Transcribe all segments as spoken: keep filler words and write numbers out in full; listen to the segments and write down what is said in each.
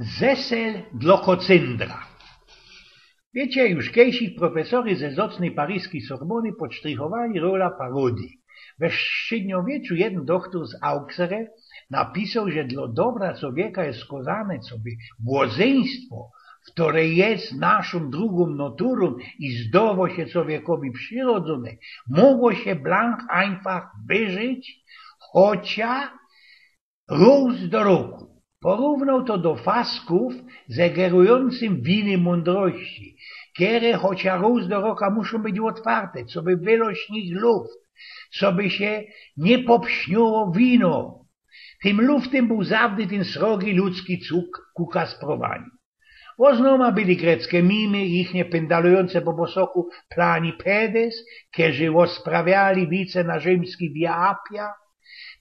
Zesel dlo kocyndra. Wiycie, już kejsik profesory ze zocnyj paryskij Sorbony podsztrichowali rola parody. We średniowieczu jedyn dochtor z Auxerre napisoł, że dlo dobra cowieka je wskôzane, coby błozyństwo, ftore je naszōm drugōm naturōm i zdowo sie cowiekowi przirodzōne, mogło sie blank einfach wyżyć, chocia rōz do roku. Porōwnoł to do faskōw zegerujōncym winy mōndrości, kere chocia rōz do roka muszōm być ôtwarte, coby wyloś z nich luft, coby sie niy popsniło wino. Tym luftym bōł zawdy tyn srogi ludzki cuk ku kasprowaniu. Ôznōma byli greckie mimy i ich niepyndalujōnce po bosoku plani pedes, kerzi ôsprawiali wice na rzymskij Via Appia.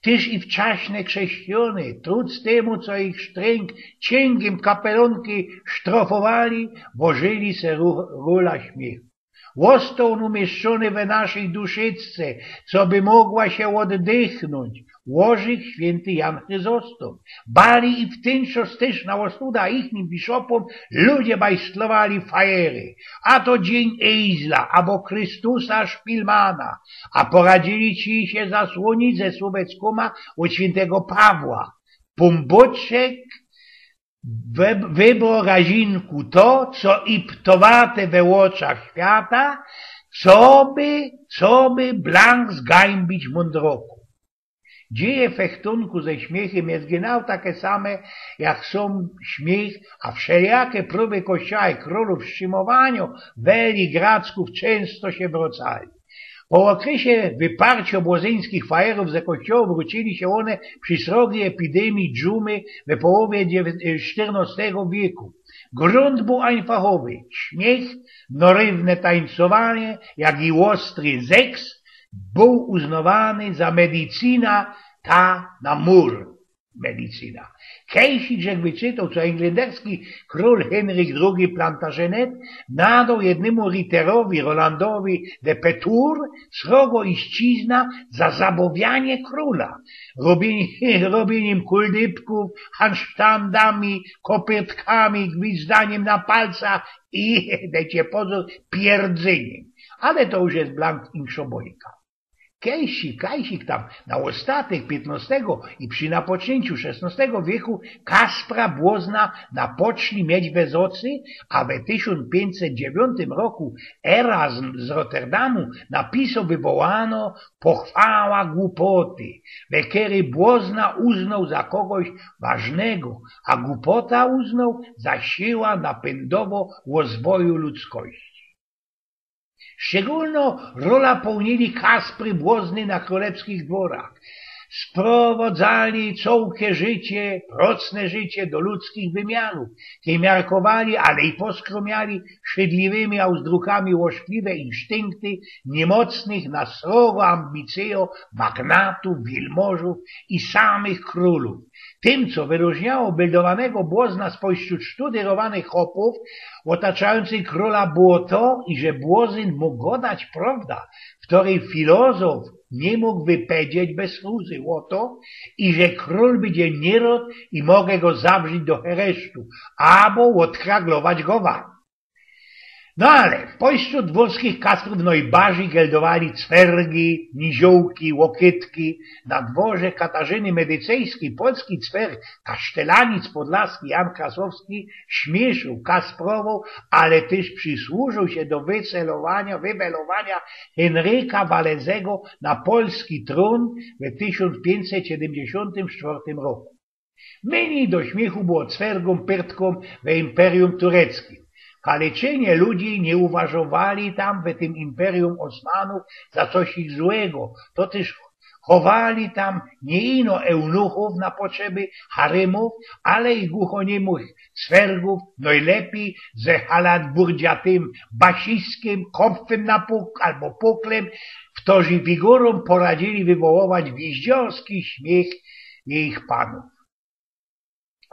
Tyż i wczaśne chrześcijōny, truc tymu, co ich sztrynk ciyngiym kapelōnki sztrofowali, włożyli se ru- rola śmiechu. Ôstoł ōn umieszczōny we naszyj duszycce, coby mogła sie ôddychnōńć. Łożyk świynty Jan Chryzostōm. Bali i w tyn czas tyż na ôstuda ichnym bishopōm ludzie bajstlowali fajery. A to dziyń Ejzla, abo Krystusa Szpilmana. A poradzili ci sie zasłōnić ze słowieckōma ôd świyntego Pawła. Pōnbōczek wy- wybro razinku to, co iptowate we ôczach świata, coby, coby blank zgańbić mōndrokōm. Dzieje fechtōnku ze śmiechym je genau take same, jak sōm śmiech, a wszelijake prōby kościoła i krōlōw wstrzimowaniŏ weli Gracków czynsto sie wrocali. Po ôkrysie wyparciŏ błozyńskich fajerōw ze kościołu wrōcili sie ône przi srogij epidemiji dżumy we połowie dziew- e, sztyrnŏstego wieku. Grunt bōł ajnfachowy. Śmiech, norywne tańcowanie, jak i ôstry zeks bōł uznŏwany za medycyna ta na mur. Medycyna. Kejsik żech wyczytoł, co englanderski krōl Henryk drugi Plantagenet nadoł jednymu riterowi Rolandowi de Petur srogŏ iścizna za zabawianie krōla. Robienie, robienim kuldypkōw, hansztandami, kopyrtkami, gwizdanim na palcach i, dejcie pozōr, pierdzynim. Ale to już je blank inkszŏ bojka. Kejsik, kajsik tam na ôstatek piytnŏstego i przi napoczyńciu szesnŏstego wieku Kaspra Błŏzna napoczli mieć we zocy, a we tysiōnc piyńćset dziewiōntym roku Erasm z Rotterdamu napisoł wywołanŏ pochwała głupoty, we kerej Błŏzna uznoł za kogoś ważnego, a głupota uznoł za siła napyndowŏ rozwoju ludzkości. Szczególnŏ rola połnili Kaspry Błŏzny na krōlewskich dworach. Sprowadzali cołke życie, procne życie do ludzkich wymiarōw, kej miarkowali, ale i poskromiali szydliwymi auzdrōkami ôszkliwe insztynkty niymocnych na srogŏ ambicyjŏ magnatōw, wielmożōw i samych krōlōw. Tym, co wyrożniało byldowanego Błŏzna spośród sztudyrowanych chopōw, ôtaczajōncych krōla, było to, iże Błŏzyn mōg gŏdać prŏwda, ftorej filozōf niy mōg wypedzieć bez fluzy ô to, iże krōl bydzie nierod i może go zawrzyć do heresztu, abo ôdkraglować go wam. No ale w pośród dwōrskich Kasprōw nojbardzij geldowali cwergi, niziołki, łokytki. Na dworze Katarzyny Medycyjskij polski cwerg, kasztelanic podlaski Jan Krasowski, śmieszył Kasprowōw, ale tyż przysłużył sie do wycelowania, wywelowania Henryka Walezego na polski trōn w tysiōnc piyńćset siedymdziesiōntym sztwŏrtym roku. Mynij do śmiechu było cwergōm, pyrtkōm we imperium tureckim. Kaleczynie ludzi niy uważowali tam we tym imperium Osmanōw za coś ich złego. To tyż chowali tam niy ino eunuchōw na potrzeby harymōw, ale i głuchoniymoch cwergōw, nojlepij ze halatburdziatym basiskiem, kopwym na puk abo puklym, ftorzy figurōm poradzili wywołować gwizdziorski śmiech jejich panōw.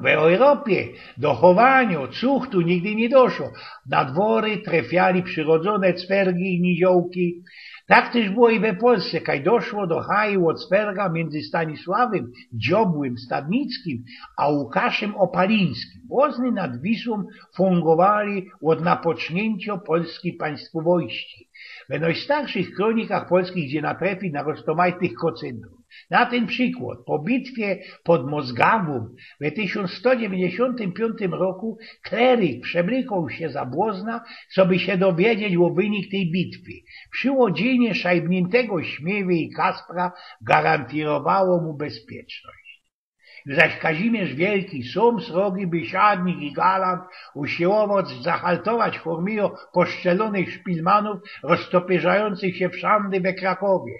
W Europie do chowanio cuchtu nigdy niy doszło. Na dwory trefiali przirodzōne cwergi i niziołki. Tak tyż było i we Polsce, kaj doszło do chaju ô cwerga miyndzy Stanisławym Dziobłym Stadnickim a Łukaszym Opalińskim. Błozny nad Wisłōm fungowali ôd napoczniyncio polskij państwowojści. We nojstarszych kronikach polskich idzie natrefić na roztomajtych kocydrōw. Na tyn przikłod, po bitwie pod Mozgawōm we tysiōnc sto dziewiyńćdziesiōntym piōntym roku kleryk przeblykoł sie za błozna, coby sie dowiedzieć ô wynik tyj bitwy. Przi ôdziynie szajbniyntego Śmiewy i Kaspra garantirowało mu bezpieczność. Zaś Kazimierz Wielki, sōm srogi biesiadnik i galant, usiłowoł zahaltować hurmijo poszczelōnych szpilmanōw, roztopyrzajōncych sie wszandy we Krakowie.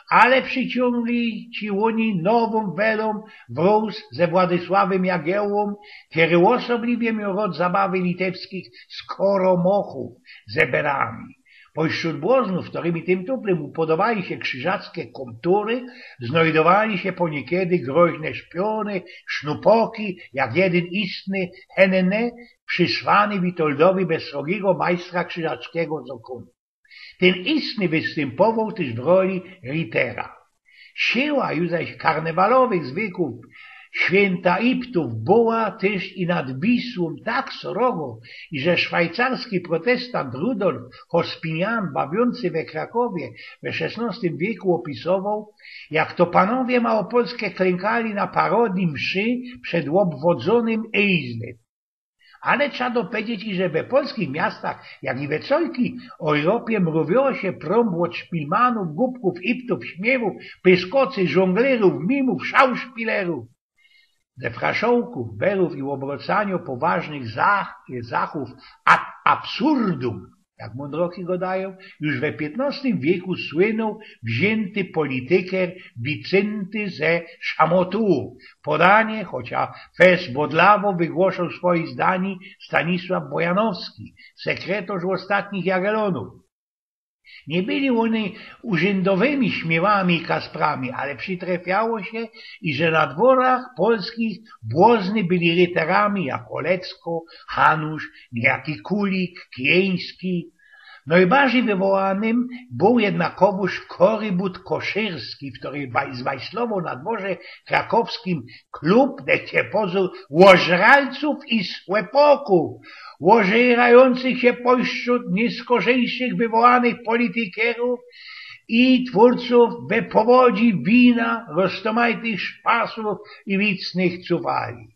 Ale prziciōngli ci ôni nowōm welōm wrōz ze Władysławym Jagiełłōm, kery ôsobliwie mioł rod zabawy litewskich skoromochōw ze berami. Pośrōd błoznōw, kerymi tym tuplym upodobali sie krziżackie kōmtury, znojdowali sie po niykedy groźne szpiōny, sznōpoki, jak jedyn istny Henne, przysłany Witoldowi bez srogigo majstra krziżackigo zokōnu. Tyn istny wystympowoł tyż w roli Rittera. Siła już zaś karnewalowych zwykōw świynta Iptōw była tyż i nad Wisłōm tak srogo, iże szwajcarski protestant Rudolf Hospinian, bawiōncy we Krakowie we szesnostym wieku, ôpisowoł, jak to panowie małopolskie klykali na parodni mszy przed ôbwodzōnym Ejzlym. Ale trza dopowiedzieć, iże we polskich miastach, jak i we cołkij Europie, mrōwiło sie prōm ôd szpilmanōw, gupkōw, iptōw, śmiewōw, pyskocy, żōnglerōw, mimōw, szauszpilerōw. Ze fraszołkōw, berōw i ôbrocanio poważnych zach-, zachōw ad absurdum, jak mōndroki godajōm, już we piytnostym wieku słynōł wziyńty polityker Wicynty ze Szamotułu. Podanie, chocia fest bodlawo wygłoszoł swoje zdanie Stanisław Bojanowski, sekretorz ôstatnich Jagiellonōw. Niy byli ôni urzyndowymi Śmiewami i Kasprami, ale przitrefiało sie, iże na dworach polskich błozny byli Ritterami, jak Olecko, Hanusz, niyjaki Kulik, Kijyński. Nojbardzij wywołanym bōł jednakowōż korybut Koszyrski, kery baj-, zbajslowoł na dworze krakowskim klub, dejcie pozōr, ôżralcōw i słepokōw, ôżerajōncych sie pośrōd niyskorzejszych wywołanych politykerōw i twōrcōw wypowodzi wina, roztomajtych szpasōw i wicnych cuwali.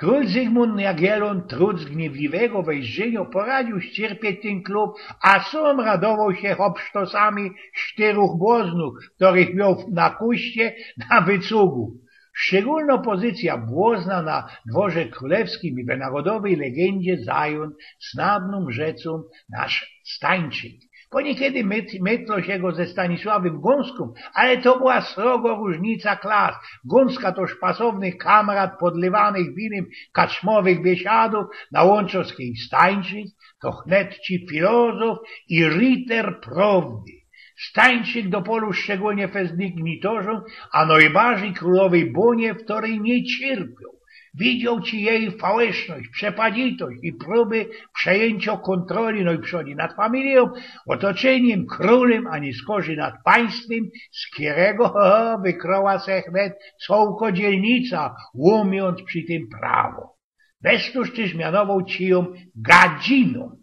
Krōl Zygmunt Jagiellon, trup gniywliwego wejrzynio, poradziōł ściyrpieć tyn klub, a sōm radowoł sie hopsztosami sztyrōch błoznōw, kerych mioł na kuście na wycugu. Szczególnŏ pozycyjŏ błŏzna na dworze krōlewskim i we narodowyj legyndzie zajōn snadnōm rzeczōm nasz Stańczyk. Pōniekiedy myt-, mytło sie go ze Stanisławym Gōnskōm, ale to była srogŏ rōżnica klas. Gōnska to szpasowny kamrat podlywanych winym kaczmowych biesiadōw na Łączowskij. Stańczyk to hnetczi filozōf i riter prŏwdy. Stańczyk do polu szczególnie fest dygnitorzōm, a nojbardzij krōlowyj bōnie, kerej niy cierpiōł. Widzioł ci jeji fałeszność, przepadzitość i prōby przejyńciŏ kōntroli, no i przodzi nad familijōm, ôtoczyniym, krōlym, a niyskorzij nad państwym, z kerego, ho, ho, wykrōła se hnet cołkŏ dzielnica, łōmiōnc przi tym prawo. Bez to tyż mianowoł ci jã gadzinōm.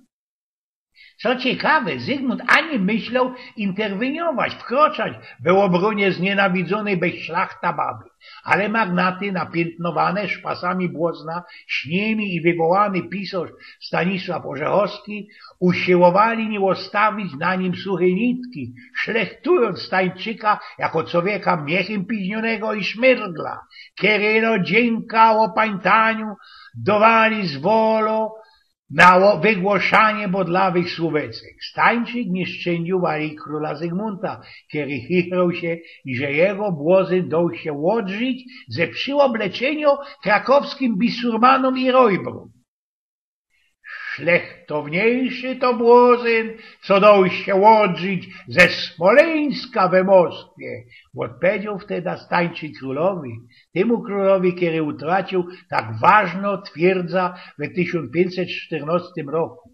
Co ciekawe, Zygmunt ani myśloł interweniować, wkrŏczać we ôbrōnie znienawidzōnyj bez szlachta baby. Ale magnaty, napiętnowane szpasami błŏzna, śniymi i wywołany pisŏrz Stanisław Ôrzechowski, usiłowali niy ôstawić na nim suchyj nitki, szlechtujōnc Stańczyka jako cowieka miechym piźnionego i szmyrgla, kery no dziynka ôpańtaniu dŏwali zwolō na ło-, wygłoszanie bŏdlawych słōweczek. Stańczyk niy szczyndziōł wali krōla Zygmunta, kery chichrōł sie, iże jego błŏzyn doł sie ôdrzić ze prziôbleczyniŏ krakowskim bisurmanōm i rojbrōm. Szlechtowniejszy to błozyn, co doł sie ôdrzić ze Smoleńska we Moskwie, ôdpowiedzioł wteda Stańczyk królowi, tymu królowi, kery utraciōł tak ważno twierdza we tysiōnc piyńćset sztyrnostym roku.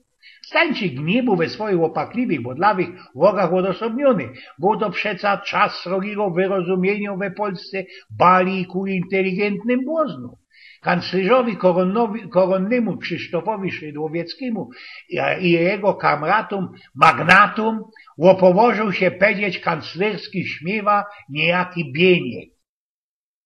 Stańczyk niy bōł we swojich ôpakliwych, bōdlawych ôgach ôdosobniōny. Bōł to przeca czas srogigo wyrozumiynio we Polsce bali ku inteligentnym błoznōm. Kanclerzowi korōnowi-, korōnnymu Krzysztofowi Szydłowieckimu i, i jego kamratōm, magnatōm, ôpołożōł sie, powiedzieć, kanclerski śmiewa niyjaki Bieniek.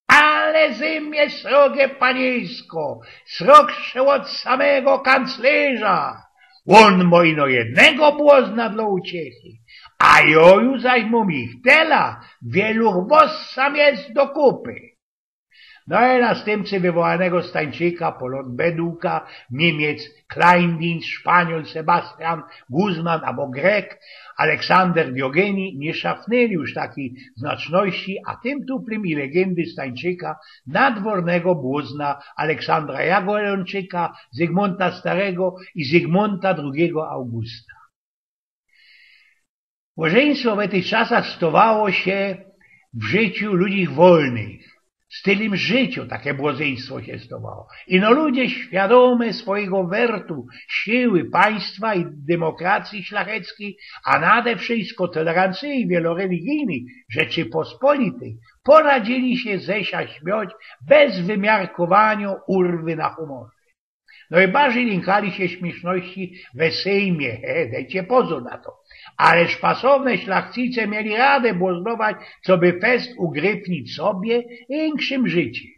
Ale ze mie srogie panisko, srogsze ôd samego kanclerza. Ôn mo ino jednego błozna dlō uciechy, a jŏ już zaś mōm ich tela, wieluch wŏs sam jest do kupy. No i nastymcy wywołanego Stańczyka, polot Beduka, Niymiec Kleindienst, Szpaniol Sebastian Guzman abo Grek Aleksander Diogeni niy szafnyli już takij znaczności, a tym tuplym i legendy Stańczyka, nadwornego błozna Aleksandra Jagiellończyka, Zygmunta Starego i Zygmunta drugigo Augusta. Błozyństwo we tych czasach stowało sie w życiu ludzi wolnych. Stylym życiu take błozyństwo sie stowało. Ino ludzie świadōmy swojigo wertu, siły państwa i demokracyje szlacheckij, a nade wszysko tolerancyje wieloreligijnyj Rzeczypospolitej, poradzili sie ze sia śmioć bez wymiarkowaniŏ, urwy na humorze. No i bardzij lynkalij sie śmiyszności we Sejmie, he, dejcie pozōr na to. Ale szpasowne szlachcice mieli radã błoznować, coby fest ugryfnić sobie i inkszym życie.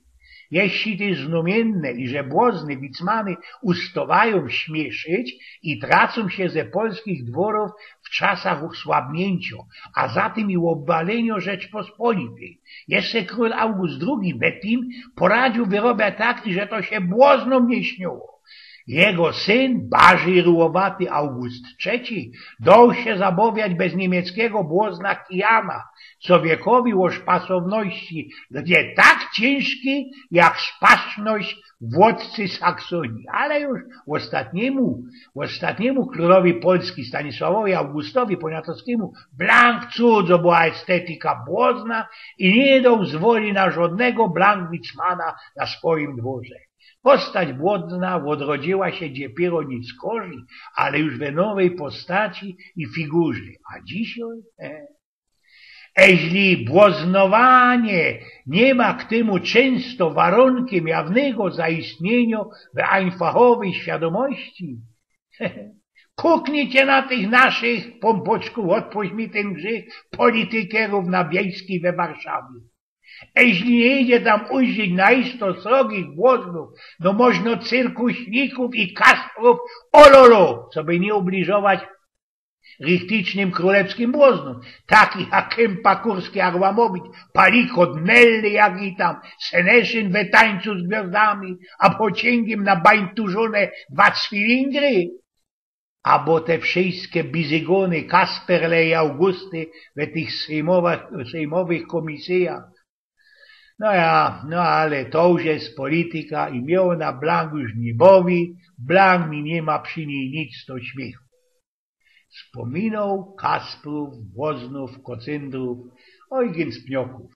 Jeźli tyż znōmiynne, iże błozny wicmany ustŏwajōm śmiyszyć i tracōm sie ze polskich dworōw w czasach ôsłabniyńciŏ, a za tym i ôbalyniŏ Rzeczpospolitej. Jeszcze krōl August drugi we tym poradziōł wyrobiać tak, iże to sie błoznōm niy śniyło. Jego syn, bardzij rułowaty August trzeci, doł sie zabawiać bez niymieckigo błozna Kijana, co wiekowi ôszpasowności ldzie tak ciynżki, jak szpasność władcy Saksonii. Ale już ôstatniymu, ôstatniymu krōlowi Polski Stanisławowi Augustowi Poniatowskimu blank cudzo była estetyka błozna i niy doł zwoli na żŏdnego blank wicmana na swojim dworze. Postać błozna ôdrodziyła sie dopiyro niy z korzi, ale już we nowyj postaci i figurze. A dzisiej? E. Eźli błoznowanie niy ma k tymu czynsto warōnkiym jawnego zaistniyniŏ w ajnfachowyj świadōmości, kuknijcie na tych naszych, pōmpoczku, ôdpuść mi tyn grzych, politykerōw na Wiejskij we Warszawie. Eźli niy idzie tam ujrzeć naisto srogich błoznōw, no możno cyrkuśnikōw i kasprōw, ololo, coby niy ubliżować richtycznym krōlewskim błoznōm, takich jak Kempa, Kurski, Arłamowicz, Palikot, Nelly, jak i tam Seneszyn we tańcu z gwiŏzdami, a pociyngiym na bańturzōne dwa cwilingry. Abo te wszyjske bizygōny Kasperle i Augusty we tych sejmowych, sejmowych kōmisyjach. No ja, no ale to już je polityka i mie ôna blank już niy bawi, blank mi niy ma przi nij nic do śmiychu. Spōminoł Kasprōw, Błoznōw, Kocyndrōw, Ojgyn z Pniokōw.